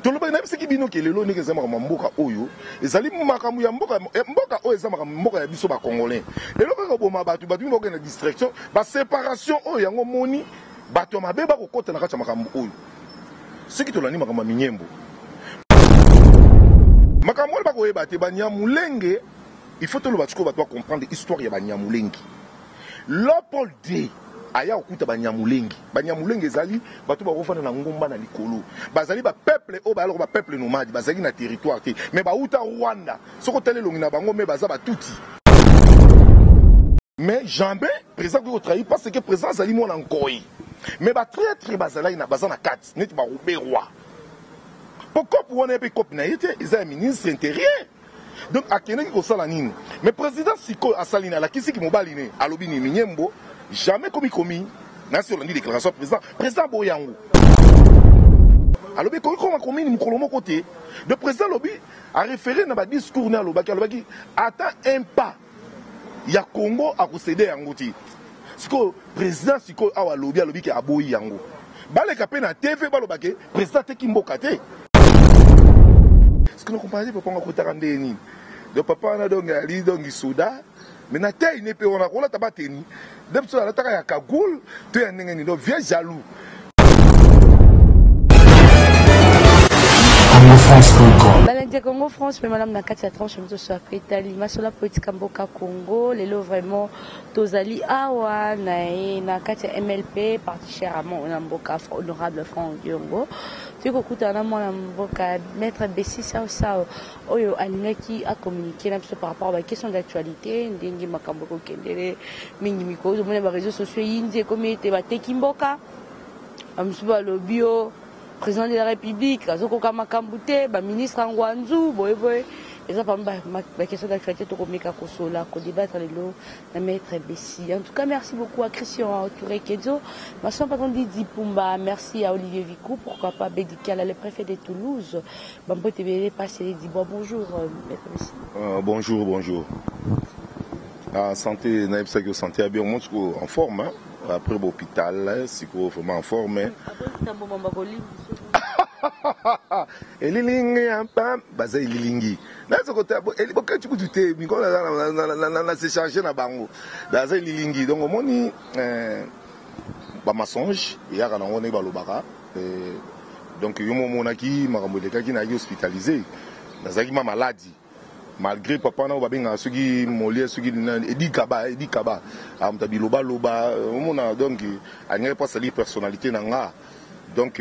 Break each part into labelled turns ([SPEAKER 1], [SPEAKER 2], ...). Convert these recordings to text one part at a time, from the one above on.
[SPEAKER 1] Tolobaki, nayebisaki bino ke lelo ndenge ezali makambo ya mboka oyo, ezali makambo ya mboka, eh, mboka oyo eza makambo mboka ya biso ba Congolais. Eloko ekoboma bato, bato mingi bakokende na distraction, ba separation oyo yango moni bato ya mabe bakokota na kati ya makambo oyo. Soki tolandi makambo ya minyembo, makambo wana bakoyeba te Banyamulenge. Il faut toloba sikoyo bato ba comprendre histoire ya Banyamulenge. Leopold ii aya kokuta Banyamulenge. Banyamulenge ezali bato bakofanda na ngomba na likolo. Bazali ba peuple oyo bayaloko ba peuple nomade, bazalaki na territoire te, mais bauta Rwanda. Soki otali elongi na bango mais baza ba Tutsi. Mais jamais président akoki kotrahir parce que président azali mwana nkoi. Mais ba traitre bazalaki na baza na kati neti ba Ruberwa. Po cope wana ye pe cope na ye te, eza ya ministre intérieur. Donc akendeki kosala nini? Mais president sikoyo asali nini? Alakisi ki mobali ne, alobi nini? Minyembo jamais komi komi. Nasi olandi déclaration président, président aboyi yango. Alobi ekoki koma komini mokolo moko te. Donc président alobi a référé na ba discours ne alobaki, alobaki ata un pas ya Congo akosede yango te. Sikoyo président sikoyo awa alobi, alobi ke aboyi yango. Baleka pe na TV baloba ke président ateki mboka te. Sikoyo na comprendre papa ngo akotaka ndenge nini. Donc papa wana donc ali donc soda mais na taille ne pe wana kolata ba tenue. Nde biso alataka ya cagoule to ya ndenge nini. Donc vieux jaloux.
[SPEAKER 2] congofrance.com Balandi ya Congo France mpe malamu na kati ya tranche mosusu ya etali masolo ya politika mboka Congo lelo vraiment tozali awa na ye na kati ya MLP parti cher à mon na mboka honorable Franck Diongo toyei kokutana na mwana mboka maître Bessi Sao Sao oyo alingaki a communiquer na biso par rapport ba question d'actualité ndenge makambo ekokendele mingi mikolo tomoni ba réseaux sociaux eyindi ekomi ete bateki mboka bamosusu balobi yo président de la république azokoka makambo te baministre ya ngwanzu boyeboye eza parmi baquestion d'actualité tokomeka kosola kodébattre lelo na maître Bessi. En tout cas, merci beaucoup à Christian Touré Kedzo, Masson Patron Didi Pumba, merci à Olivier Vicou, pourquoi pas Bédicala, le préfet de Toulouse, Bambo Tebele, Passé Dibois, bonjour maître Bessi.
[SPEAKER 1] Bonjour, bonjour. Ah, santé, nayebisaki santé ya bien, omoni sikoyo en forme, hein? Après l'hôpital, sikoyo vraiment en forme. Elilingi ya pam, baza elilingi. Nazo kota bokati kutu te, mikolo na se charger na bango. Baza elilingi. Donc omoni ba mensonge eyaka nango ndenge balobaka. Donc yo momonaki makambo elekaki nayaki hospitalisé. Nazalaki ma maladi. Malgré papa na oyo babengaka soki Molière soki nani Edi Kaba, Edi Kaba amuta biloba loba omona donc alingaki po asali personnalité na nga donc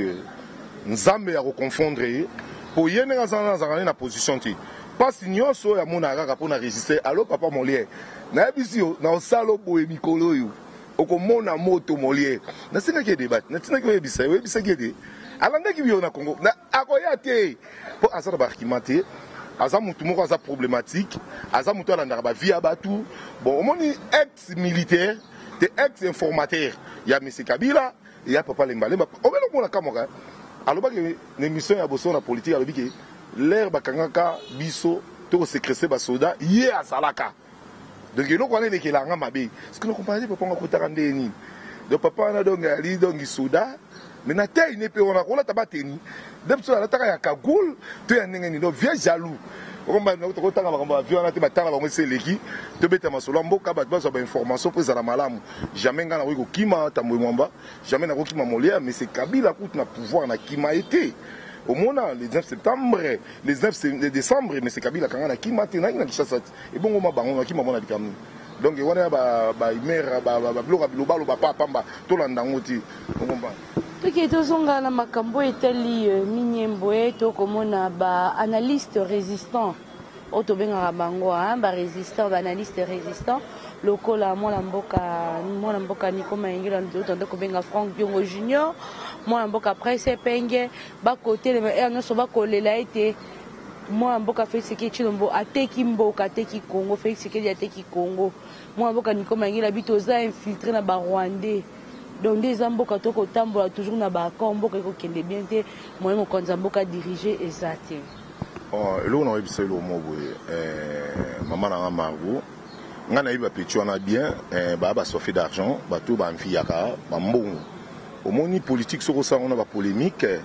[SPEAKER 1] Nzambe ya ko confondre ye po ye ndenge aza wana azalaka ne na position te pasi nyonso oyo amonaka kaka po na registre allo papa Molière nayebisi yo na osala boye mikolo oyo okomona moto Molière nasengaki ye debat natinaki oyebisa ye oyebisaki ete alandaki biyo na Congo na akoya te po aza na ba argument te aza mutu moko aza problématique aza mutu alandaka ba vie ya batu bon omoni ex militaire te ex informateur ya monsieur Kabila ya papa Lemba Lemba obele omona kamwaka alobaki na émission ya boso na politique alobi ke l'air bakangaka biso to ko sécréter ba soda ye azalaka donc eloko wana elekelaka nga mabe soki na comprendre papa ngo akotaka ndenge nini donc papa wana donc ali donc soda mais na taille ne mpe wana kolata bateni nde biso alataka ya cagoule to ya ndenge nini donc vieux jaloux tokotanga makambo ya vie wana te batanga bango esi eleki tobeta masolo ya mboka bato bazwa bainformation mpo ezala malamu jamais ngai nakoki kokima Tambwe Mwamba jamais nakokima Molière mais c'est Kabila kutu na pouvoir nakima ye te omona le 19 septembre le 19 décembre mais c'est Kabila kanga nakima te nayaki na Kinshasa te ebongo ma bango nakima mona likambo nini donc wana ya baimere babiloko ya bilobaloba pa pamba tolanda yango te okomba
[SPEAKER 2] Toke tozonga na makambo etali Minembwe, tokomona ba analyste résistant oyo tobengaka bango ba résistant, ba analyste résistant lokola mwana mboka mwana mboka Nico Mayengela oyo tozali kobenga Franck Diongo Junior, mwana mboka Prince Epenge, bakotelema heure nyonso bakolela ete mwana mboka Félix Tshisekedi Tshilombo ateki mboka, ateki Congo, Félix Tshisekedi ateki Congo. Mwana mboka Nico Mayengela bi toza infiltré na ba Rwandais. Donc nde eza mboka to kotambola toujours na ba accord mboka ekokende bien te moyen mokonzi ya mboka dirige eza te.
[SPEAKER 1] Oh, eloko na oyebisa eloko moko boye eh, mama na nga Margot nga nayebi ba petit wana bien eh, baya ba soif d'argent bato ba enviaka ba mbongo omoni politique soki osala ngo na ba polemique.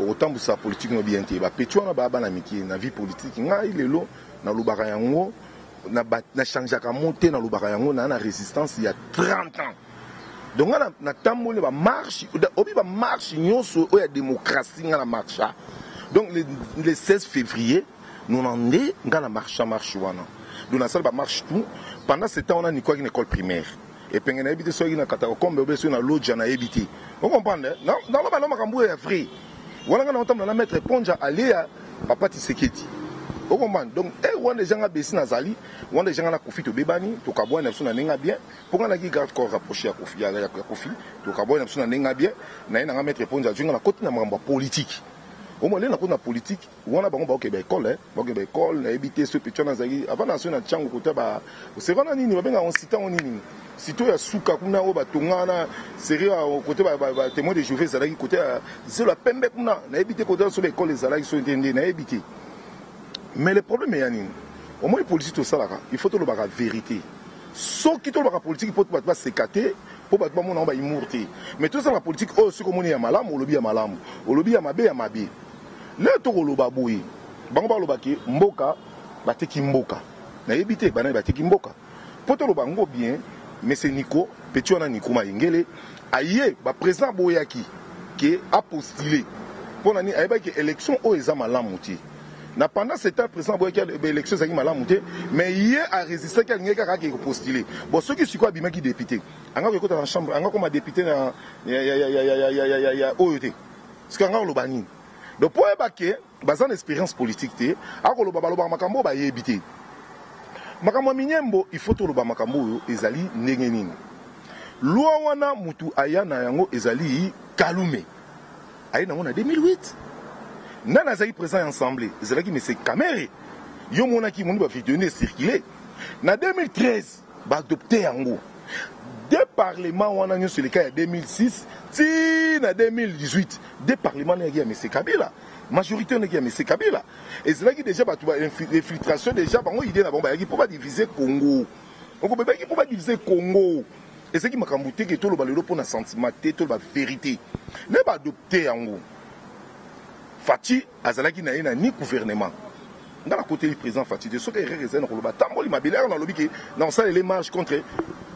[SPEAKER 1] Okotambusa politique no bien te. Ba petits wana ba bana mike na vie politique. Ngai lelo nalobaka yango na ba na changeaka mot te, nalobaka yango na na résistance ya 30 ans. Donc nga na tamboli ba marche, obi ba marche nyonso oyo ya démocratie nga na marcha. Donc le 16 février 92 nga na marcha marche wana. Donc nasala ba marche tout pendant ce temps wana nikwaki na école primaire. Epenge nayebi te soki na katakombe obe soki na lodja nayebi te. Vous comprenez? Naloba na makambo ya vrai. Wana nga na otambola na maître Ponja alia papa Tshisekedi. Vous comprenez? Donc eh wana déjà nga besi nazali, wana déjà nga na Kofi tobebani, tokabwana na biso na ndenge bien. Mpo nga naki garde corps rapproché ya Kofi, ya Kofi, tokabwana na biso na ndenge bien. Na ye na nga maître Ponja azwi nga na koti na makambo ya politique. Omoni na koti na politique wana bango baokende ba école, eh, baokende ba école, nayebi te soki petit wana azalaki avant na soki na ntiango kota ba oseva na nini babengaka ngo site yango nini site oyo ya suka kuna oyo batonga wana serie ya kote ba témoin de Jéhovah ezalaki kote ya zelo ya pembe kuna, nayebi te kote so ba école ezalaki soki te nde nayebi te. Mais le problème eya nini, omoni politique tosalaka, il faut tolobaka vérité. Soki tolobaka politique mpo bato baseka te, mpo bato bamona yango bahumour te, mais tosalaka politique oyo soki omoni ya malamu olobi ya malamu, olobi ya mabe ya mabe. Lelo tokoloba boye, bango balobaki mboka bateki mboka, nayebi te banani bateki mboka. Mpo toloba yango bien, mais Nico petit wana Nico Mayengele aye ba président aboyaki ke apostule mpo na nini, ayebaki ke élection oyo eza malamu te. Na pendant ce temps président aboyaki élection ezalaki malamu te, mais ye arésistaki, alingaki kaka ake kopostule. Bon, soki sikoyo abimaki député, anga kokota na chambre, anga koma député na ya oyo te, soki anga koloba nini. Donc po oyeba ke baza na expérience politique te, akoloba balobaka makambo oyo bayebi te. Makambo ya minyembo, il faut toloba makambo oyo ezali ndenge nini. Loi wana mutu aya na yango ezali Kalume, aye nango na 2008. Nani azalaki président ya assemblée? Ezalaki monsieur Kamerhe. Yo monaki moni ba vidéo nde circulé na 2013, baadopte yango deux parlement wana nyonso eleka ya 2006 ti na 2018, deux parlement nayaki ya monsieur Kabila, majorité nayaki ya monsieur Kabila. Ezalaki déjà bato ba infiltration déjà bango, idée na bango bayaki mpo badivise Congo, oko bayaki mpo badivise Congo. Ezalaki makambo te ke toloba lelo mpo na sentiment te, toloba vérité. Nde baadopte yango, Fatshi azalaki na ye na ni gouvernement. Nga nakoteli président Fatshi te, soki erreur ezali na koloba tamboli mabele aka, nalobi ke na kosalela marche contre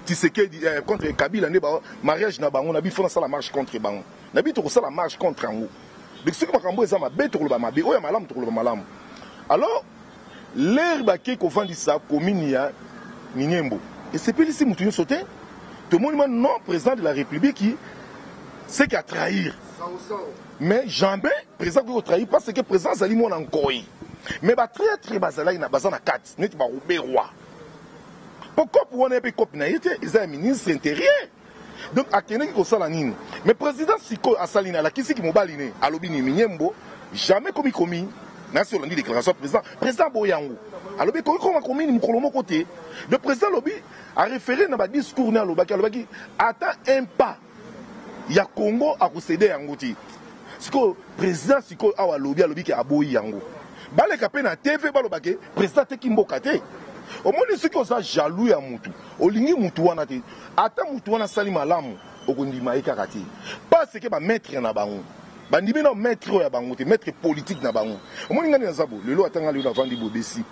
[SPEAKER 1] Tshisekedi, contre Kabila nde ba mariage na bango na bi, fo nasala marche contre bango na bi, tokosala marche contre yango. Donc soki makambo eza mabe tokoloba mabe, oyo ya malamu tokoloba malamu. Alors l'heure bake kovandisa commune ya Minembo, esepelisi mutu nyonso te. Tomoni ma non président de la République c'est qu'à trahir, mais jamais président akoki kotrahir parce que président azali mwana nkoi. Mais batraître bazalaki na baza na kati neti baruberwa, po cope wana ye mpe cope na ye te, eza ya ministre intérieur. Donc akendeki kosala nini? Mais président sikoyo asali nini? Alakisiki mobali ne, alobi nini? Minyembo jamais komi commune. Nasi olandi déclaration ya président, président aboyi yango, alobi ekoki koma commune mokolo moko te. Le président alobi, aréféré na badiscours ne, alobaki ata un pas ya Congo akosede yango te. Sikoyo président sikoyo awa alobi ke aboyi yango, baleka mpe na TV balobake président ateki mboka te. Omoni, soki oza jaloux ya mutu, olingi mutu wana te, ata mutu wana asali malamu okondima ye kaka te, parce que bamaître na bango bandimi na maître oyo ya bango te, maître politique na bango. Omoni ngani naza bo lelo, ata nga lelo navandi bobesi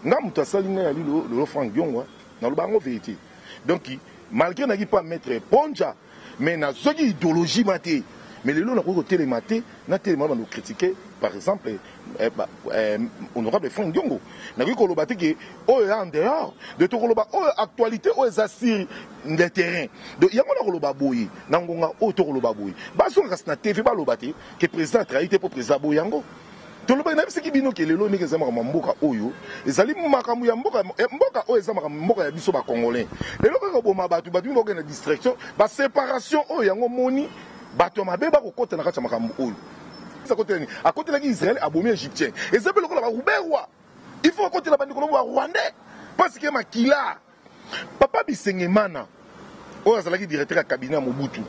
[SPEAKER 1] nga moto asali ngai ya lilo lelo Frank Diongo, naloba yango vérité. Donc malgré naki mpa maître Ponja, mais nazwaki idéologie ma te, mais lelo nakoki kotelema te, natelema bando critiquer par exemple honorable Frank Diongo. Nakoki koloba te ke oyo ya en dehors de, tokoloba oyo actualité oyo eza sur le terrain. Donc yango nakoloba boye na ngonga oyo, tokoloba boye, bazonga kasi na TV baloba te ke président atrahi te, mpo président aboyi yango. Tolobaki, nayebisaki bino ke lelo ndenge eza makambo ya mboka oyo, ezali makambo ya mboka, mboka oyo eza makambo mboka ya biso bacongolais. Lelo kaka koboma bato, bato mingi bakokende na distraction, baséparation oyo yango moni bato ya mabe bakokɔta na kati ya makambo oyo. Akotela akotelaki Israel, abomi Égyptien, eza mpe lokola baruberwa, il faut akotela bandeko na barwandais parce que makila. Papa Bisengemana oyo azalaki directeur ya cabinet ya Mobutu,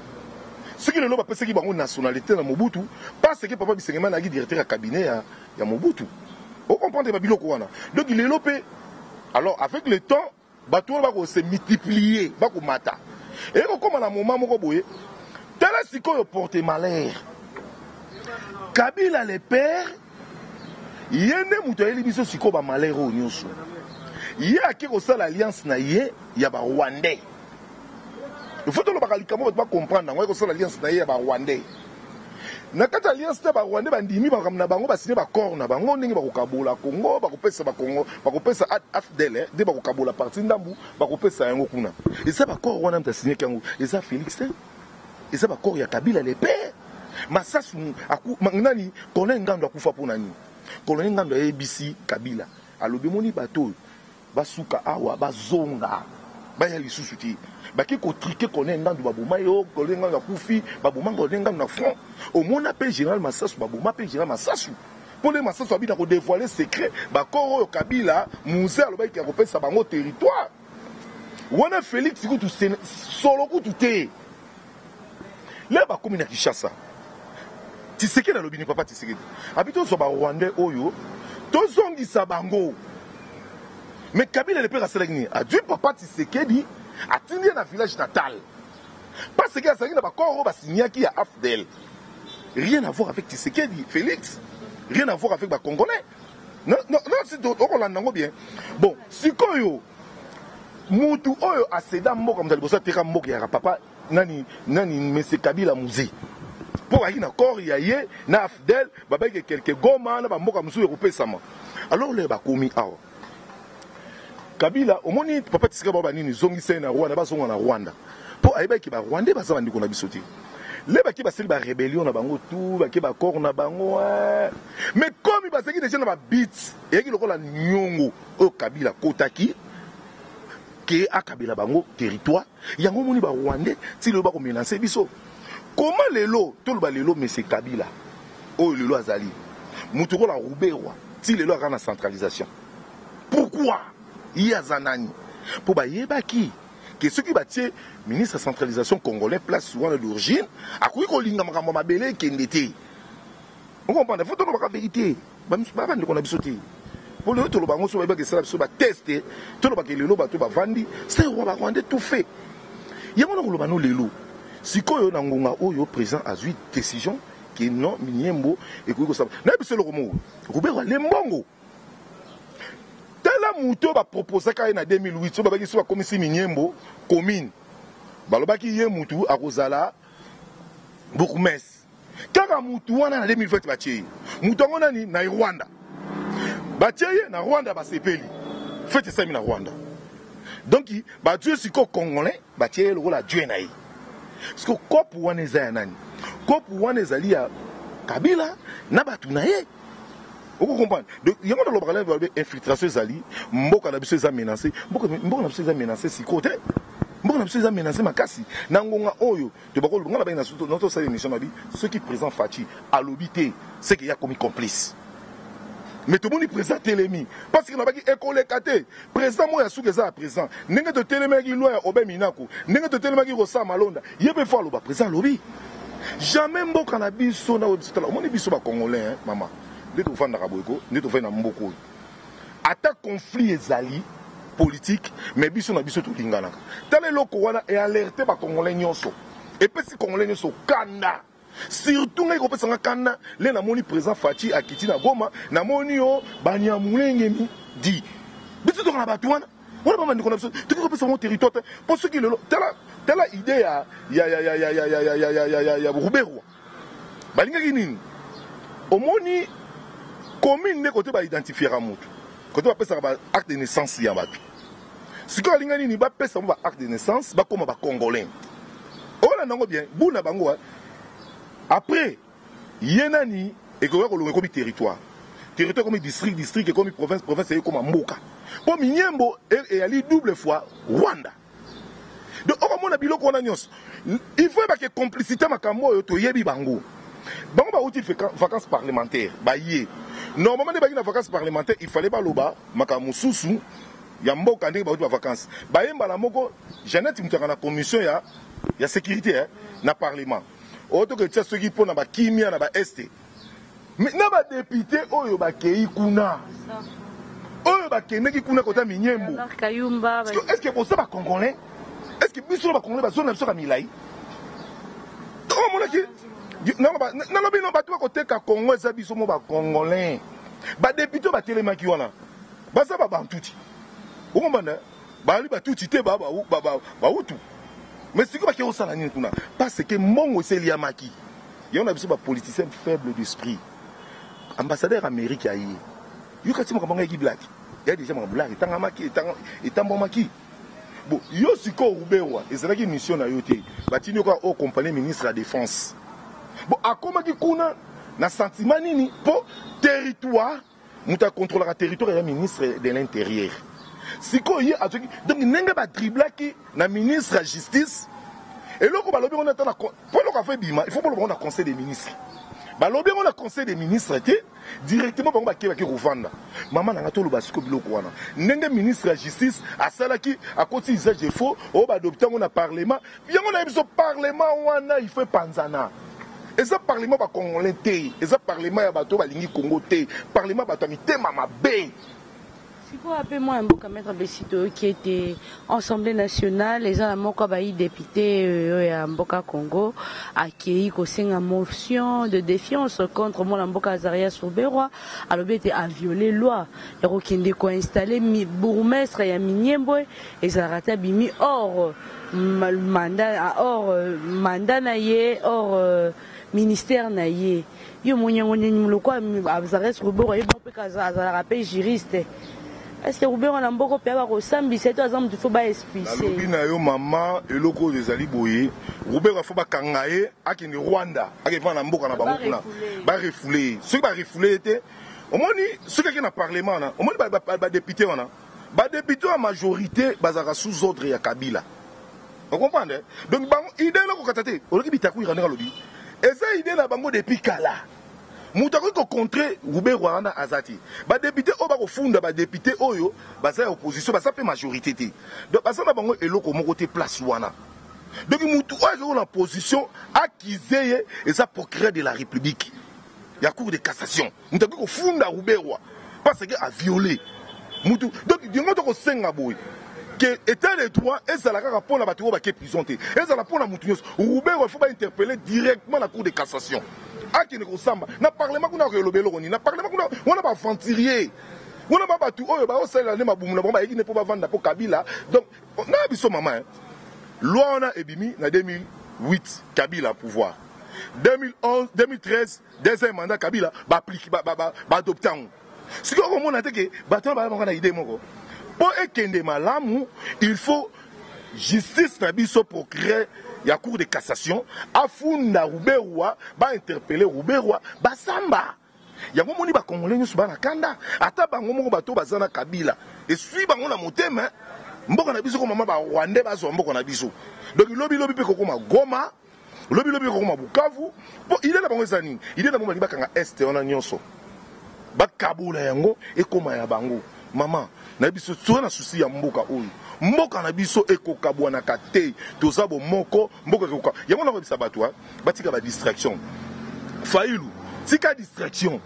[SPEAKER 1] soki lelo bapesaki bango nationalité na Mobutu, parce que papa Bisengemana azalaki directeur ya cabinet ya Mobutu. Ocomprendre babiloko wana. Donc lelo mpe, alors avec le temps bato wana bakose multiplier, bakomata, eye kokóma na moment moko boye. Tala sikoyo porte malheur. Kabila le père, ye nde moto ayeli biso sikoyo ba malheur oyo nyonso. Ye ake kosala alliance na ye ya ba Rwandais. Il faut tolobaka likambo bato ba comprendre yango, kosala alliance na ye ya ba Rwandais. Na kati alliance na ba Rwandais bandimi makambo na bango, basine ba accord na bango ndenge bakokabola Congo, bakopesa ba Congo, bakopesa AFDL nde bakokabola parti ndambu, bakopesa yango kuna. Eza ba accord wana moto asignaki yango, eza Félix te. Eza ba accord ya Kabila le père. Masasu aku, ma, nani Colonel Ngando akufa pona nini? Colonel Ngando ayebisi Kabila, alobi moni bato oyo basuka awa bazonga baya lisusu te. Bake kotrike Colonel Ngando, baboma ye, oh, Colonel Ngando akufi, baboma Colonel Ngando na front. Omona pe Général Masasu, baboma pe Général Masasu. Mpo nde Masasu abina kodévoiler secret bakor oyo Kabila Mzee alobaki ya kopesa bango territoire wana. Félix kutu solo kutu te. Le bakomi na Kinshasa, Tshisekedi alobi ni papa Tshisekedi abi tozwa ba Rwandais oyo tozongisa bango. Mais Kabila le père asalaki nini? Adui papa Tshisekedi, atindi ye na village natal parce que azalaki na bakor oyo basignaki ya AFDL. Rien à voir avec Tshisekedi Félix, rien à voir avec ba Congolais. Non, non, non, si okolanda yango bien. Bon, sikoyo mutu oyo aseda mboka, moto ya liboso ateka mboka yaka papa nani nani, monsieur Kabila Mzee, mpo bayaki na corps ya ye na AFDL, babaki quelque Goma na bamboka mosusu ekopesama. Alors lelo bakomi awa, Kabila omoni papa Tshisekedi bao banini zongisa ye na Rwanda, bazonga na Rwanda, mpo ayebaki Barwandais baza bandeko na biso te. Le bake basali barébellion na bango, tu bake bacor na bango, mais komi bazalaki déjà na babit, eyaki lokola niongo oyo Kabila akotaki ke akabela bango territoire yango. Omoni Barwandais ti lelo bakomenacer biso. Koma lelo toloba lelo monsieur Kabila oyo lelo azali moto kola Ruberwa, ti lelo aza na centralisation. Pourquoi? Ye aza nani? Mpo bayebaki ke soki batie ministre ya centralisation congolais place wana d'origine, akoki kolinga makambo ya mabele ekende te. Okomprendre, faut tolobaka vérité, bandeko na biso te. Mpo lelo toloba yango, so bayebaki esala biso batest. Tolobaka lelo bato bavandi se roi Barwandais tout fait yango na koloba no. Lelo sikoyo na ngonga oyo président azwi décision ke non, Minembwe ekoki kosala. Nayebi biso eloko moko, Ruberwa ale mbongo. Tala moto oyo baproposaka ye na 2008, so babaki so bakomisi Minembwe commune, balobaki ye mutu akozala bourgmestre. Kaka mutu wana na 2020 batie ye. Mutu yango nani? Na Rwanda batie ye, na Rwanda basepeli, fête esalemi na Rwanda. Donc badie sikoyo Congolais batie ye lokola dieu na ye. Siko kope wana eza ya nani? Kope wana ezali ya Kabila na bato na ye. Okocomprendre? Donc yango nalobaka na balobi infiltration ezali, mboka na biso eza menacé. Mboka na biso eza menacé sikoyo te, mboka na biso eza menacé makasi na ngonga oyo. Tobakoloba nga na bangi na tosala émission na bi, soki président Fatshi alobi te, c'est que ya komi complice. Mais tomoni président telemi parce que nabaki ekoleka te. Président moyo ya suki eza ya président, ndenge totelemaki loi ya Aubin Minaku, ndenge totelemaki kosala malonda, ye mpe faut aloba. Président alobi jamais mboka na biso na biso. Tala, omoni biso Bacongolais, mama, nde tovandaka boye ko, nde tovandi na mboka oyo, ata conflit ezali politique, mais biso na biso tolinganaka. Tala eloko wana ealerte Bacongolais nyonso, epesi Congolais nyonso kanda. Surtout ngai kopesanga kanda le namoni président Fatshi akiti na Goma, namoni yo Banyamulenge di biso toka na bato wana wana babandeko na biso, tokoki kopesa bango territoire te. Mpo soki lelo, tala, tala idée ya Ruberwa, balingaki nini? Omoni commune nde kote baidentifiaka motu, kote bapesaka ba acte de naissance ya bato. Sikoyo alinga nini? Bapesa bango ba acte de naissance, bakóma Bacongolais. Olanda yango bien, bu na bango après ye nani ekoka kolonga, ekomi territoire, territoire ekomi district, district ekomi province, province ekoma mboka. Mpo Minembwe eyali double fois Rwanda. Donc okomona biloko wana nyonso, il faut yebake complicité. Makambo oyo toyebi bango, bango bauti vacances parlementaire, baye normalement nde baki na vacances parlementaire, il fallait baloba makambo mosusu ya mboka. Ndenge bauti bavacances, baye mbala moko. Jeannette moto na commission ya sécurité, eh, na parlement oyo toketia soki mpona bakimia na baeste na badéputé oyo bakei kuna, oyo bakendeki kuna kota Minembwe. Est ce que boza Bacongolais? Est ce que biso na Bacongolais bazona biso ka milai? Omonaki Nalobi no, bato bakoteka Congo eza biso mo bacongolais. Badéputé batelemaki wana baza babantu ti okombanda, bazali batuti te, bautu. Mais sikoyo bake kosala nini kuna? Parce que mbongo eseliamaki yango na biso bapoliticien faible d'esprit. Ambassadeur Amérique aye, yoka ti makambo yango, ayaki blague ya déjà makambo lare etangamaki, etambwamaki. Bon, yo sikoyo Ruberwa, ezalaki mission na yo te, batindi yo kaka oyo compagnie ministre ya Défense. Bon, akomaki kuna na sentiment nini? Mpo territoire, moto akontrolaka territoire ya ministre de l'Intérieur. Sikoyo ye azwaki, donc ndenge badriblaki na ministre ya Justice, eloko balobi ngo ata mpo eloko afo ebima, il faut boloba ngo na Conseil des ministres. Balobi yango na Conseil des ministres te, directement bango bakebaki kovanda. Mama na nga, toloba sikoyo biloko wana ndenge ministre ya Justice asalaki, akoti usage de faux oyo baadopte yango na parlement. Yango nayebi biso, parlement wana il faut epanzana. Eza parlement bacongolais te, eza parlement ya bato oyo balingi Congo te, parlement bato ya mitema mabe.
[SPEAKER 2] Sikoyo mpe mwana mboka maître Besi, toyoki ete Assemblée nationale eza na moko ya bayi député oyo ya mboka Congo akei kosenga motion de défiance contre mwana mboka Azarias Ruberwa. Alobi ete aviole loi ya kokende koinstalle bourgmestre ya Minembwe, ezalaka te abimi hors mandat, hors mandat na ye, hors ministère na ye. Yo moni yango nini? Lokwa Azarias Ruberwa ye mpe azalaka mpe juriste, est ce que Ruberwa na mboka mpe bakosambisa ye to aza motu fo baexpulse?
[SPEAKER 1] Nalobi na yo mama, eloko oyo ezali boye: Ruberwa fo bakanga ye, akende Rwanda, akevanda na mboka na bango kuna, barefule ye. Soki barefule ye te, omoni soki ake na parlement wana, omoni badéputé wana, badéputé ya majorité bazalaka sous ordre ya Kabila, ocomprendre? Donc bango idée eloko kata te. Oloki Bitakwira ndenge alobi, eza idée na bango depuis kala. Moto akoki kocontre Ruberwa wana aza te. Badéputé oyo bakofunda, badéputé oyo baza ya opposition, baza mpe majorité te, donc baza na bango eloko moko te place wana. Donc motu oyo akoki na position akize ye eza procureur de la République ya Cour de cassation. Moto akoki kofunda Ruberwa parce que aviole mutu. Donc yango tokosenga boye ke état de droit ezala kaka mpona bato oyo bake prison te, ezala mpona motu nyonso. Ruberwa il faut bainterpeller directement na Cour de cassation, akende kosamba. Na parlement kuna akoyeloba eloko nini? Na parlement kuna wana baaventurier wana, ba bato oyo baosalela nde mabumu na bango, bayeki nde mpo bavanda mpo Kabila. Donc na biso mama, loi wana ebimi na 2008, Kabila pouvoir, 2011, 2013, deuxième mandat Kabila, baapplique, baadopte yango. Sikoyo okomona te ke bato wana baya bango na idée moko mpo ekende malamu. Il faut justice na biso, procureur ya Cour de cassation afunda Ruberwa, bainterpelle Ruberwa, basamba yango. Moni bacongolais nyonso bana kanda, ata bango moko bato baza na Kabila, esui bango na motema. Mboka na biso komama, barwandais bazwa mboka na biso. Donc lobi lobi mpe kokoma Goma, lobi lobi kokoma Bukavu. Mpo idée na bango eza nini? Idée na bango, balingi bakanga Est wana nyonso, bakabola yango, ekóma ya bango. Mama na biso, toza na souci ya mboka oyo. Mboka na biso ekokabwanaka te, toza bomoko. Mboka ekoka yango. Nakoyebisa bato batika badistraction. Fayulu, tika distraction.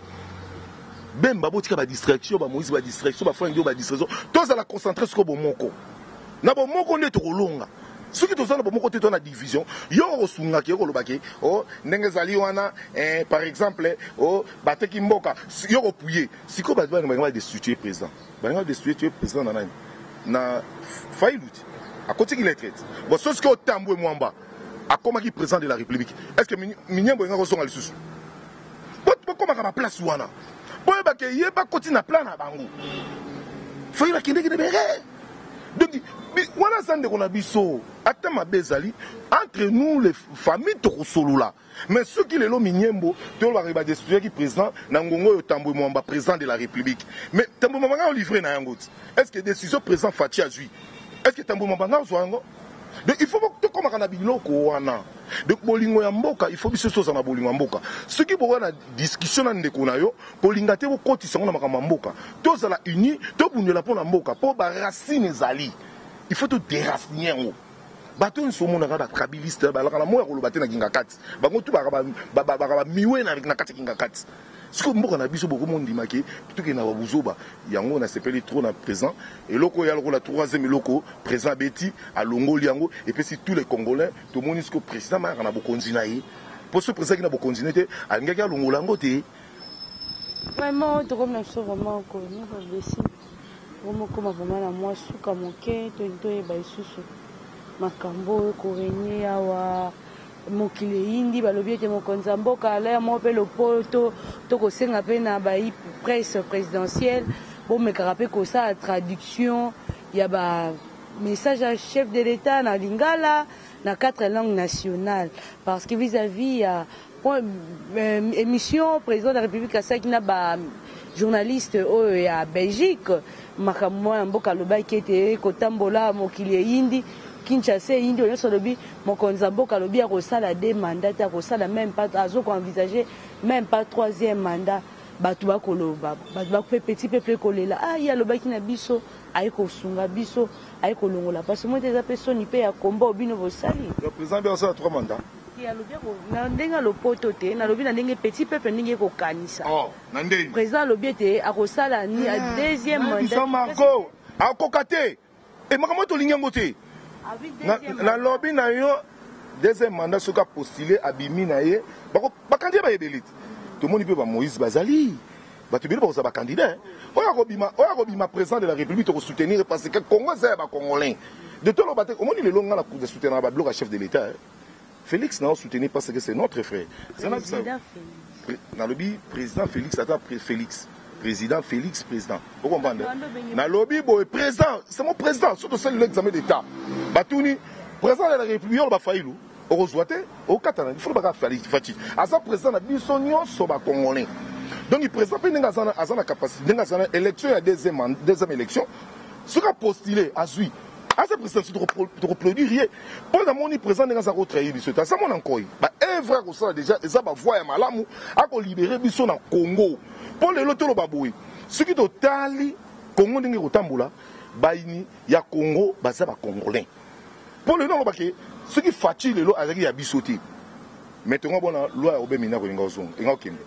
[SPEAKER 1] Bemba, botika badistraction. Bamoïse, badistraction. Bafrank Dio, badistraction. Tozala concentré sikoyo, bomoko. Na bomoko nde tokolonga. Soki toza na bomoko te, to na division, yo okosungaki, yo kolobaki o ndenge ezali wana, par exemple o bateki mboka, yo kopuye. Sikoyo bato balinga badestitue président, balinga badestitue président na nani? Na Fayulu ti akotiki lettre ti. Bon, so sikoyo Tambwe Mwamba akomaki président de la République, est ce que Minembwe enga kozonga lisusu? Bokomaka baplace wana, boyebake ye bakoti na plan na bango. Fayulu akendeki na bere. Donc wana aza ndeko na biso, ata mabe ezali entre nous les familles, tokosolola. Mais soki lelo Minembwe, tolobaka badestituyaki président na ngongo oyo Tambwe Mwamba président de la République, mais Tambwe Mwamba nga olivre na yango ti. Est ce que décision président Fatshi azwi, est ce que Tambwe Mwamba nga ozwa yango? Donc il faut tokomaka na biloko wana. Donc bolingo ya mboka, il faut biso tozala na bolingo ya mboka. Soki bokoya na discussion na ndeko na yo, kolinga te bokotisa yango na makambo ya mboka. Tozala uni, tobundela mpo na mboka, mpo baracine ezali, il faut todéracine yango. Bato nyonso omonaka bakabiliste balaka na moya koloba te na kinga kati, bango tu baka bamiwe na kati ya kinga kati. Sikoyo mboka na biso bokomondimaki tokende na babuzoba yango. Nasepeli trop na présent. Eloko oyo ya lokola troisième eloko président abeti, alongoli yango, epesi tous les Congolais. Tomoni sikoyo président mayaka na bokonzi na ye. Mpo soki président aki na bokonzi ne te, alingaki alongola yango te.
[SPEAKER 2] Vraiment tokomi na biso vraiment konobabesi omokoma vraiment na mwa suka moke, tolingi toyeba lisusu makambo oyo korenye awa. Mokili eyindi, balobi ete mokonzi ya mboka alaya moko mpe lopoto. Tokosenga mpe na bai presse présidentielle bomekaka mpe kosala traduction ya ba message ya chef de l'État na lingala, na quatre langues nationales, parce que vis-à-vis ya point, émission président de la République asalaki na ba journaliste oyo ya Belgique, makambo mwana mboka alobaki ete kotambola mokili eyindi, Kinshasa eyindi, oyo nyonso alobi mokonzi ya mboka alobi akosala deux mandats te, akosala même pas, azokoenvisager même pas troisième mandat. Bato bakoloba, bato bape petit peuple ekolela: ah, ye alobaki na biso, aye kosunga biso, aye kolongola mpasi moi te. Eza mpe soni mpe ya komba oyo bino bosali.
[SPEAKER 1] Le président mpe asala trois mandats?
[SPEAKER 2] Te, alobi na ndenge ya lopoto te, nalobi na ndenge petit peuple ndenge ekokanisa.
[SPEAKER 1] Oh, na ndenge
[SPEAKER 2] président alobi ete akosala ni deuxième
[SPEAKER 1] mandat. Marco akoka te e makambo tolingi yango te. Nalobi na yo, deuxième mandat, soki apostule, abimi na ye, bacandidat bayebeli te. Tomoni mpe bamoïse bazali bato ebele bakozala bacandidat. Oyo akobima, oyo akobima président de la République, tokosoutenir, parce que Congo eza ya bacongolais de toloba te. Omoni lelo nga na soutenir babiloko ya chef de l'État Félix, na soutenir parce que c'est notre frère. Nalobi président Félix, ata Félix, président Félix, président, ocomprendre? Nalobi boye, président, c'est mon président. Soki tosali l'examen d'État, batuni président de la République, oyo bafailu okozwa te, okatana. Il faut baka Fatshi aza président na biso nyonso bacongolais. Donc président mpe ndenge aza na capacité, ndenge aza na élection ya deuxième élection, soki apostule, azwi, aza président, so tokoproduire ye. Mpo namoni président ndenge aza kotrahir biso te, aza mwana nkoi. Baœuvre akosala déjà eza bavoi ya malamu, akolibérer biso na Congo. Mpo lelo toloba boye, soki totali Congo ndenge kotambola, bayini ya Congo baza bacongolais. Mpo lelo nalobake, soki Fatshi lelo azalaki ya biso te, mais tongo bona loi ya obemi ndako elinga ozonga, elinga okende.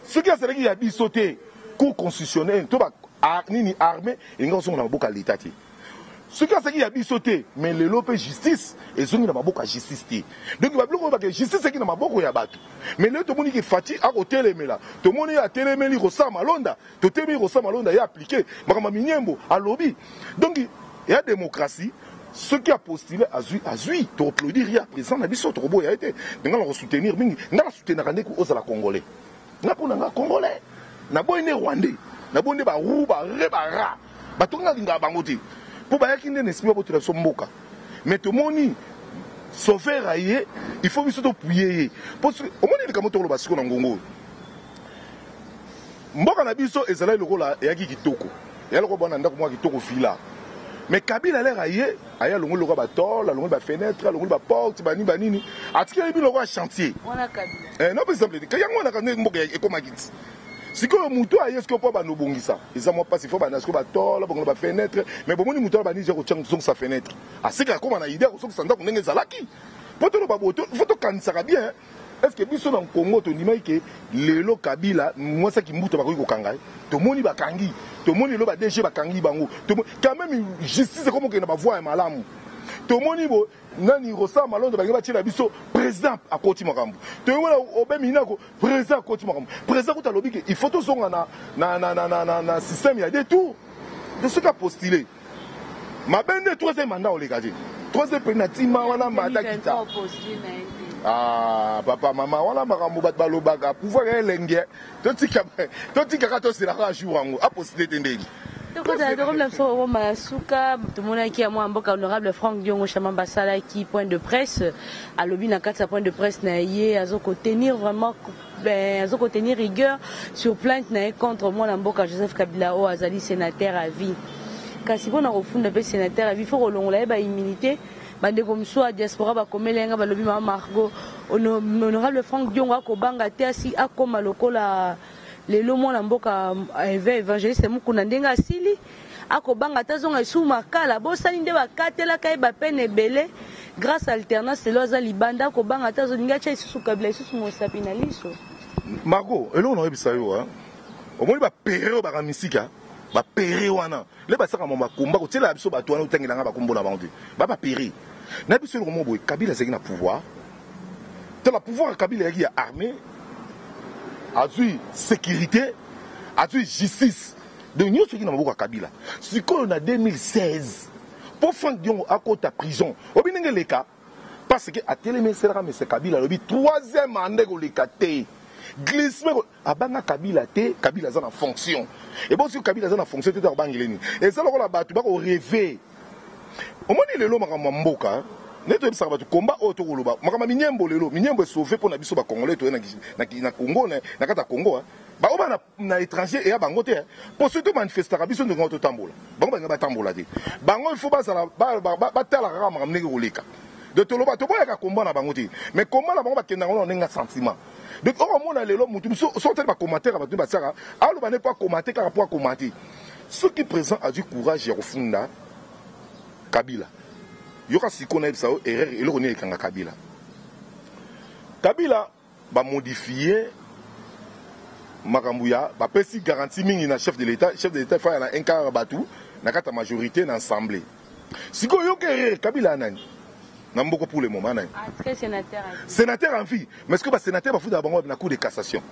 [SPEAKER 1] Soki azalaki ya biso te, Cour constitutionnelle to nini, armée elinga ozonga na maboko ya leta te. Soki azalaki ya biso te, mais lelo mpe justice ezongi na maboko ya justice te. Donc babiloko oyo bake justice eki na maboko ya bato. Mais lelo tomoni ke Fatshi akotelemela, tomoni ye atelemeli kosala malonda, totelemeli kosala malonda, ye appliqué makambo ya minyembo alobi. Donc ya démocratie, soki apostule, azwi, azwi, tokoapplaudir ye, président na biso, tokoboya ye te. Nga na kosoutenir mingi, nga nasoutenaka ndenge ozala congolais. Nga mpo na nga congolais, naboyi nde rwandais, naboyi nde baru bare bara bato. Nga alingaka bango te, mpo bayaki nde na esprit babotela biso mboka. Mais tomoni sauveur aye, il faut biso topuye ye. Mpo omoni likambo tokoloba sikoyo na ngongo oyo, mboka na biso ezalaki lokola eyaki kitoko, eya lokola bwana ndako moko kitoko, villa. Mais Kabila lere aye, aye alongoli lokola batôle, alongoli bafenêtre, alongoli baporte, banini banini, atikeli bino lokola chantier. No exemple yango wana nde mboka ekomaki ti sikoyo. Motu aye sikoyo mpo banda obongisa, eza mwa mpasi. Fo banda sikoyo batôle, bongola bafenêtre. Mais bomoni motu wana banisi ya kozongisa fenêtre, asika akóma na idée ya kozongisa ndako ndenge ezalaki. Mpo toloba boye, fo tokanisaka bien. Est ce que biso na Congo tondimaki ke lelo Kabila mwasi akimbuta bakoki kokanga ye? Tomoni bakangi, tomoni lelo ba DG bakangi bango. Quand même justice ekomi okende na bavoi ya malamu. Tomoni bo nani Rosala Malondo balingi batiela biso, président akoti makambo. Toyomona obemi nako, président akoti makambo. Président kuta alobi ke il faut tozonga na système ya deux tours. De soki apostule mabe nde troisième mandat oleka te, troisième mpe na ntima wana mata kita. Ah, papa, mama, wana makambo bato balobaka, pouvoir ya elenge. Totikaka, toselaka jour yango apostule te ndenge.
[SPEAKER 2] Tokomela biso kokoma na suka. Tomonaki ya mwa mboka honorable Frank Diongo Chama basalaki point de presse. Alobi na kati ya point de presse na ye, azokotenir vraiment, azokotenir rigueur sur plainte na ye contre mwana mboka Joseph Kabila oyo azali sénateur à vie. Kasi mpona kofunda mpe sénateur à vie, fo kolongola ye baimmunité. Bandeko mosusu ya diaspora bakomeli yanga, balobi: mama Margot, honorable Frank Diongo akobanga te, asi akóma lokola lelo mwana mboka évangéliste Mukuna, ndenge asili akobanga te, azonga esu makala. Bosani nde bakatelaka ye bapene ebele grâce alternance, lelo aza libanda, akobanga te, azolingi atya lisusu Kabila lisusu mosapi na liso.
[SPEAKER 1] Margot, eloko na oyebisa yo, omoni bapere oyo baka misika, bapere wana le basaka ma bakomba kotiela biso bato wana, otangelanga bakombo na bango te, ba bapere na biso. Eloko moko boye, Kabila azalaki na pouvoir. Tala pouvoir ya Kabila eyaki ya armée, azwi sécurité, azwi justice. Donc nyonso eki na maboko ya Kabila. Sikoyo na 2016, mpo Frank Diongo akota prison, obi ndenge eleka parce que atelemi eselaka mese Kabila alobi troisième mandat ekoleka te. Glissement abanga Kabila te, Kabila aza na fonction. Ebo soki Kabila aza na fonction te, akobangela nini? Eza lokola bato bako rêver. Omoni lelo makambo ya mboka nde toyebisaka bato komba oyo tokoloba makambo ya minyembo. Lelo minyembo esauve mpo na biso bacongolais toye na Congo, na kati ya Congo. Baoyo bana na étranger eya bango te, mpo soki tomanifestaka biso ndenge totambola, bango balinga batambola te. Bango il faut bazala batalaka kaka makambo ndenge koleka. Donc toloba toboyaka komba na bango te, mais komba na bango bakendaka na ndenge ya sentiment. Donc okomona lelo motu mosusu soki otali bacommentaire ya bato batiaka, aloba nde mpo akomante kaka mpo akomante. Soki président azwi courage ya kofunda Kabila, yoka sikoyo nayebisa yo erreur eloko nini ekanga Kabila. Kabila bamodifie makambo ya bapesi garantie mingi na chef de l'État. Chef de l'État efaya na un quart ya bato na kati ya majorité na assemblée. Sikoyo yoka erreur, Kabila ya nani na mboko pour le moment? Nani?
[SPEAKER 2] Sénateur.
[SPEAKER 1] Sénateur en vie. Mais ce que basénateur bafundaka bango na Cour de cassation.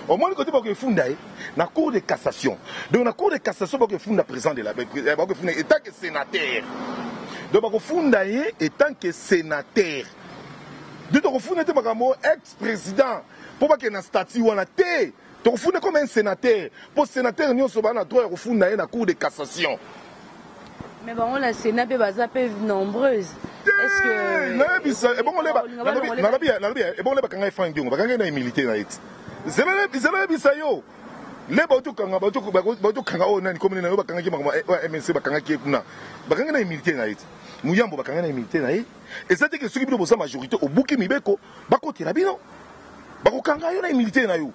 [SPEAKER 1] Omoni kote bakofunda ye na Cour de cassation. Donc na Cour de cassation bakofunda président de la, bakofunda en tant que sénateur. Donc bakofunda ye en tant que sénateur. Donc tokofunda te makambo ex président mpo bakende na statut wana te. Tokofunda comme un sénateur, mpo sénateur nyonso baa na droit ya kofunda ye na Cour de cassation.
[SPEAKER 2] Mais bango na Sénat mpe baza mpe nombreuse.
[SPEAKER 1] Nayebisa ebongo nalobi ebongo le bakanga ye Frank Diongo, bakanga ye na humilité na ye ti zela. Nayebisa yo le bautokanga bautokanga oyo nani komini na yo, bakangaki makambo ya MNC, bakangaki ye kuna, bakangi na humilité na ye ti Muyambo bakanga na humilité na ye. Eza te ke soki bino boza majorité, obuki mibeko, bakotela bino, bakokanga yo na humilité na yo.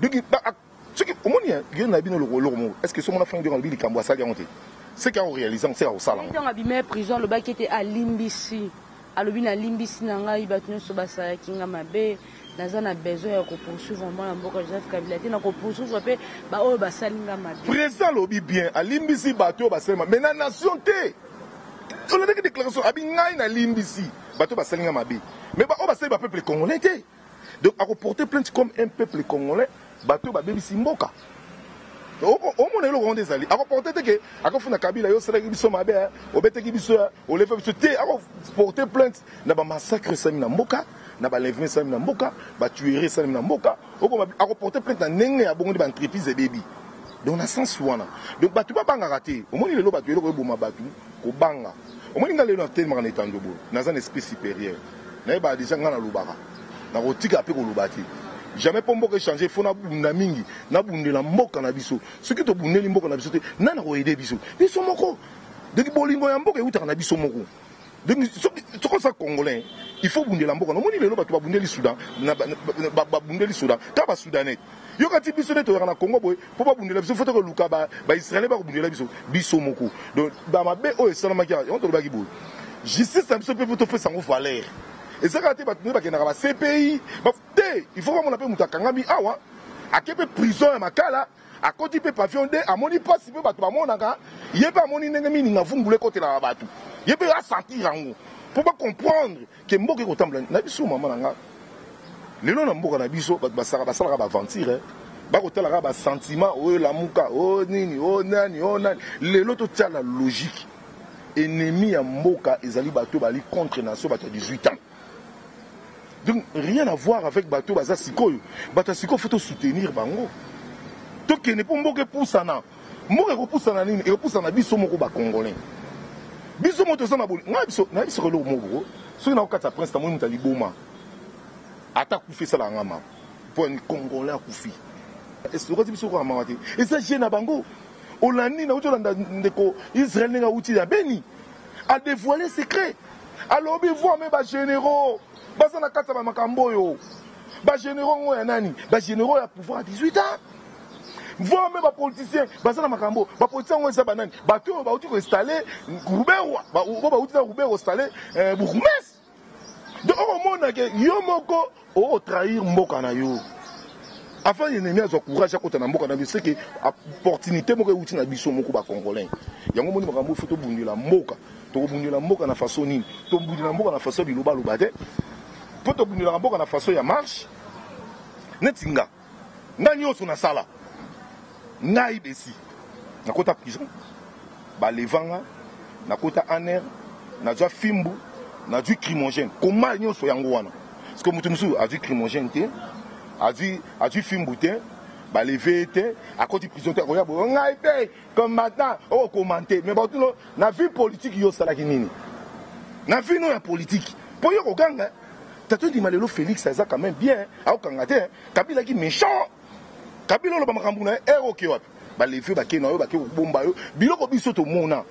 [SPEAKER 1] Donc soki omoni yo na bino eloko moko, est ce que somona Frank Diongo alobi likambo asali yango te, seke akoréalise yango, seke akosala yango.
[SPEAKER 2] Ntango abima prison, alobaki ete alimbisi, alobi: "Nalimbisi na ngai bato nyonso basalaki nga mabe. Naza na besoin ya kopoursuivre mwana mboka Joseph Kabila te, na kopoursuivre mpe baoyo basali nga mabe."
[SPEAKER 1] Président alobi bien, alimbisi bato oyo basali mabe, mais na nation te. Olandaki déclaration, abi: "Ngai nalimbisi bato oyo basali nga mabe, mais baoyo basali bapeuple congolais te." Donc akoporter plainte comme un peuple congolais, bato oyo babebisi mboka. Omona eloko ngo nde ezali, akoporte te ke akofunda Kabila: "Yo osalaki biso mabe, obetaki biso, olefa biso" te. Akoporte plainte na bamassacre esalemi na mboka, na baenlèvement esalemi na mboka, batuerie esalemi na mboka. Akoporte plainte na ndenge ya bongo nde baentreprise ebebi. Donc na sens wana, donc bato babangaka te. Omoni lelo bato, eloko eboma bato kobanga. Omoni nga lelo natelemaka na etando boye, naza na esprit supérieur, nayebaka déjà nga nalobaka, nakotika mpe koloba te jamais. Mpo mboka echange, fo nabunda mingi, nabundela mboka na biso. Soki tobundeli mboka na biso te, nani akoaider biso? Biso moko. Donc bolingo ya mboka eutaka na biso moko. Donc soki oza Congolais, il faut bundela mboka. Nomoni lelo bato babundeli Soudan, babundeli Soudan kaka Basoudanais. Yoka ti biso nde toyaka na Congo boye mpo babundela biso, fo tokoluka Baisraélien bakobundela biso, biso moko. Donc bamabe oyo esalamaki, yango tolobaki boye, justice na biso mpe mpo topesa yango valeur. Eza kaka te bato nde bakendaka ba CPI te. Il faut bamona mpe moto akangami awa, ake mpe prison ya Makala, akoti mpe pavillon 2, amoni mpasi mpe bato bamonaka ye mpe, amoni ndenge mininga vungulu ekotelaka bato, ye mpe asentir yango mpo bacomprendre ke mboka ekotambola na biso. Mama na nga, lelo na mboka na biso bato basalaka baaventure, bakotalaka basentiment oyo elamuka, oyo nini, oyo nani, oyo nani. Lelo totia la logique. Ennemi ya mboka ezali bato bali contre nation, bato ya 18 ans. Donc rien à voir avec bato baza sikoyo. Bato ya sikoyo, fo tosoutenir bango, tokende mpo mboka epusana. Mboka ekopusana nini? Ekopusana biso moko Bacongolais, biso moko toza na boli. Ngai biso nayebisaka eloko moko: soki nakokatisa prince, namoni moto aliboma, ata akufi, esalaka nga mawa mpo Congolais akufi. Okati biso kaka mawa te, eza je na bango. Olandi, nauti olanda ndeko Israel ndenge awuti ya Beni, adévoile secret, alobi voire même bagénéraux baza na kati ya bamakambo oyo. Bagénéraux ngo ya nani? Bagénéraux ya pouvoir ya 18 ans. Voire même bapoliticien baza na makambo. Bapoliticien yango eza banani? Bato oyo bauti koinstalle Ruberwa, oyo bauti na Ruberwa installe bourgmestre. Donc okomona ke yo moko otrahir mboka na yo. Avant ennemi azwa courage akota na mboka na biso, seke opportunité moko euti na biso moko Bacongolais. Yango moni makambo, fo tobundela mboka. Tokobundela mboka na façon nini? Tobundela mboka na façon bilobaloba te. Mpo tobundelaka mboka na façon ya marche. Neti nga, nga nyonso nasala, ngai besi nakota prison, baleva nga, nakota ANR, nazwa fimbu, nazwi crimogène, koma nyonso yango wana. Parce que moto mosusu azwi crimogène te, azwi fimbu te, baleve ye te, akoti prison te, akoya boye ngai mpe combattant okokomante. Mais batuno na vie politique yo osalaki nini? Na vie no ya politique mpo yo kokanga tato ndima lelo Félix aza quand même bien, aokanga te. Kabila ki méchant, Kabila oloba makambo na ye ere oke wapi, baleve bake na yo, bake kobomba yo biloko. Biso tomona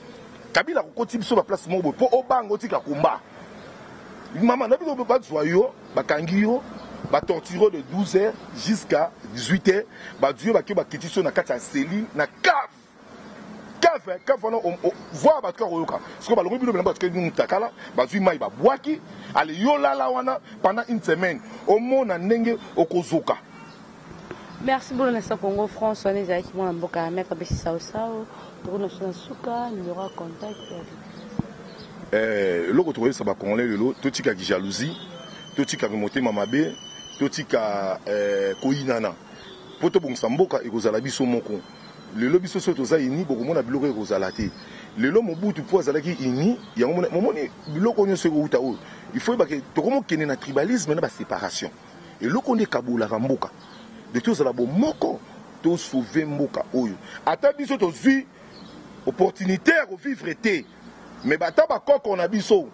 [SPEAKER 1] Kabila akokoti biso baplace moko boye mpo obanga otika komba. Mama na biso, bazwa yo, bakangi yo, batorture de 12 heures jusqu'à 18 heures, bazwi yo, bake bakiti so na kati ya cellule, na cave, cave, cave wana voir bato kaka koyoka. Sikoyo balongoli bino bilamba, bato mutakala, bazwi mai babwaki, ale yo lala wana pendant une semaine, omona ndenge okozoka.
[SPEAKER 2] Merci beaucoup na Congo France. Wana ezalaki mwana mboka ya maître Besi Saosao. Tokona biso na suka, numéro ya contact.
[SPEAKER 1] Eloko tokoyebisa bacongolais lelo, totikaki jalousie, totikaki motema mabe, totika koyinana mpo tobongisa mboka. Ekozala biso moko lelo. Biso soki toza uni, bokomona biloko ekozala te. Lelo Mobutu mpo azalaki uni, yango momoni biloko nyonso ekouta. Oyo il faut yebake, tokomokende na tribalisme na baséparation, eloko nde ekabolaka mboka. De tozala bomoko, tosauve mboka oyo. Ata biso tozwi opportunité ya kovivre te, mais ata bakoko na biso,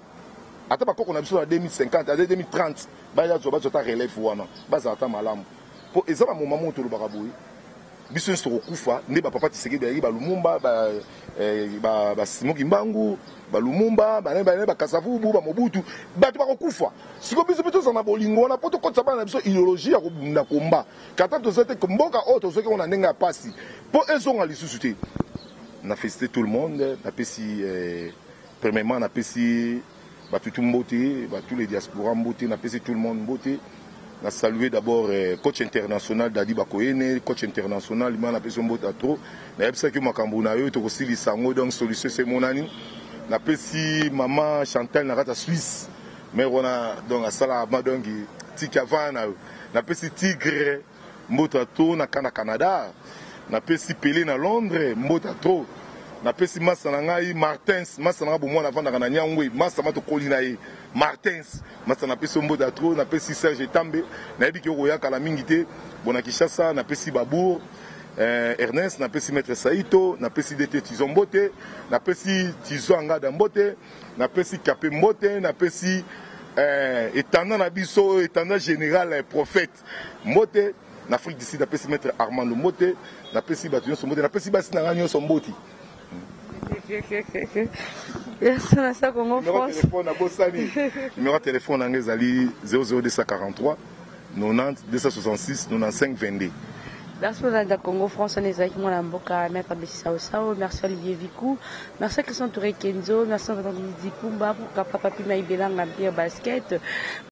[SPEAKER 1] ata bakoko na biso na 2050, ata 2030, baya zwa, bazwa ata relève wana, bazala ata malamu. Mpo eza bamoma moko tolobaka boye, biso nyonso tokokufa. Nde bapapa Tshisekedi bayaki, balumumba, basimoki mbangu, balumumba, banani, bakasavubu, bamobutu, bato bakokufa. Sikoyo biso mpe tozala na bolingo wana mpo tokotisa bana na biso idéologie ya kobunda komba. Kata toza te, mboka oyo tozwaki yango na ndenge ya pasi mpo ezonga lisusu te. Na félicité tout le monde. Napesi premièrement, napesi batutu mbote, tous les diaspora mbote, napesi tout le monde mbote. Na saluer d'abord coach international Dadi Bakoyene, coach international ma, napesi yo mbote trop. Nayebisaki yo makambo na yo tokosilisa yango, donc solution ese emonani. Napesi mama Chantal na kati ya Suisse, mare wana, donc asalaka ma, donc tiki avant na yo. Napesi Tigre mbote trop na kana Canada. Napesi Pele na Londres mbote trop. Napesi masa na ngai Martins, masa na ngai bomwana, avandaka na Nyangwe, masa ma tokoli na ye, Martins masa, napesi yo mbote trop. Napesi Serge Etambe, nayebi ke okoyakala mingi te bon na Kinshasa. Napesi Babour Ernest, napesi maître Saito, napesi DT Tizo mbote, napesi Tizo Angada mbote, napesi Kape mbote, napesi etanda na biso oyo, etanda général prophète mbote. Na Afrique du Sud, napesi maître Armando mbote. Napesi bato nyonso mbote, napesi basi na ngai nyonso mbote.
[SPEAKER 2] Merci na sa Congo France.
[SPEAKER 1] Téléphone nabosani, numéro ya téléphone na ngai ezali 00243 90 266 95 22.
[SPEAKER 2] Merci pour Congo France. Wana ezalaki mwana mboka maître Besi Saosao. Merci Olivier Vicou, merci Christian Touré Kenzo, merci Dipumba, Papa Pima Ibelanga Empire Basket.